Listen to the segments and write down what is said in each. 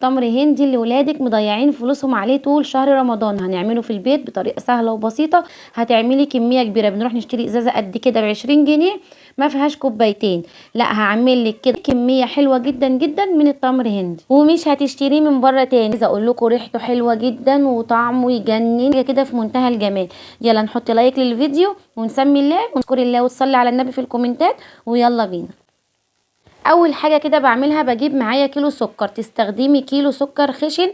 التمر هندي اللي ولادك مضيعين فلوسهم عليه طول شهر رمضان. هنعمله في البيت بطريقة سهلة وبسيطة، هتعملي كمية كبيرة. بنروح نشتري ازازة قد كده ب20 جنيه ما فيهاش كوبايتين، لا هعمل لك كده كمية حلوة جدا جدا من التمر هندي ومش هتشتريه من بره تاني. عايزه اقول لكم ريحته حلوة جدا وطعمه يجنن كده في منتهى الجمال. يلا نحط like للفيديو ونسمي الله ونذكر الله وتصلي على النبي في الكومنتات، ويلا بينا. اول حاجة كده بعملها بجيب معايا كيلو سكر، تستخدمي كيلو سكر خشن،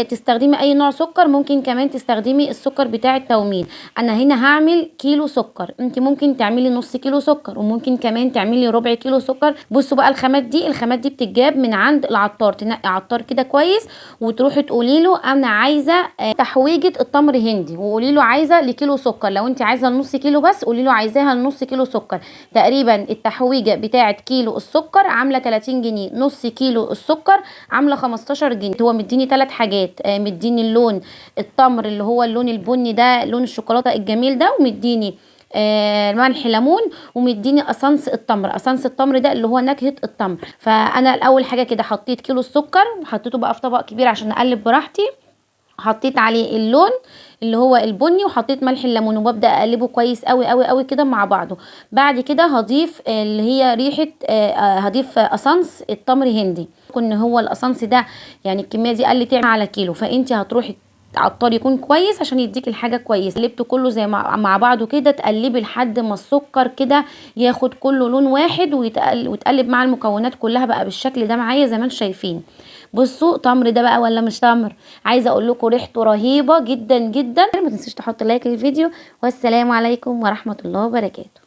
تستخدمي اي نوع سكر، ممكن كمان تستخدمي السكر بتاع التومين. انا هنا هعمل كيلو سكر، انت ممكن تعملي نص كيلو سكر وممكن كمان تعملي ربع كيلو سكر. بصوا بقى الخامات دي، الخامات دي بتتجاب من عند العطار، تنقي عطار كده كويس وتروحي تقولي له انا عايزه تحويجه التمر هندي، وقولي له عايزه لكيلو سكر. لو انت عايزه نص كيلو بس قولي له عايزاها لنص كيلو سكر. تقريبا التحويجه بتاعه كيلو السكر عامله 30 جنيه، نص كيلو السكر عامله 15 جنيه. هو مديني 3 حاجات، مديني اللون التمر اللي هو اللون البني ده، لون الشوكولاتة الجميل ده، ومديني ملح ليمون، ومديني اسانس التمر. اسانس التمر ده اللي هو نكهة التمر. فانا الاول حاجة كده حطيت كيلو السكر وحطيته بقى في طبق كبير عشان اقلب براحتي، حطيت عليه اللون اللي هو البني وحطيت ملح الليمون، وببدا اقلبه كويس قوي قوي قوي كده مع بعضه. بعد كده هضيف اللي هي ريحه، هضيف اسانس التمر هندي. كن هو الاسانس ده يعني الكمية دي قال لي تعمل على كيلو، فانت هتروحي عطار يكون كويس عشان يديك الحاجة كويس. قلبته كله زي مع بعضه كده، تقلبي لحد ما السكر كده ياخد كله لون واحد ويتقلب مع المكونات كلها بقى بالشكل ده معايا زي ما انتم شايفين. بصوا تمر ده بقى ولا مش تمر؟ عايزه اقول لكم ريحته رهيبة جدا جدا. ما تنسوش تحطوا like للفيديو، والسلام عليكم ورحمة الله وبركاته.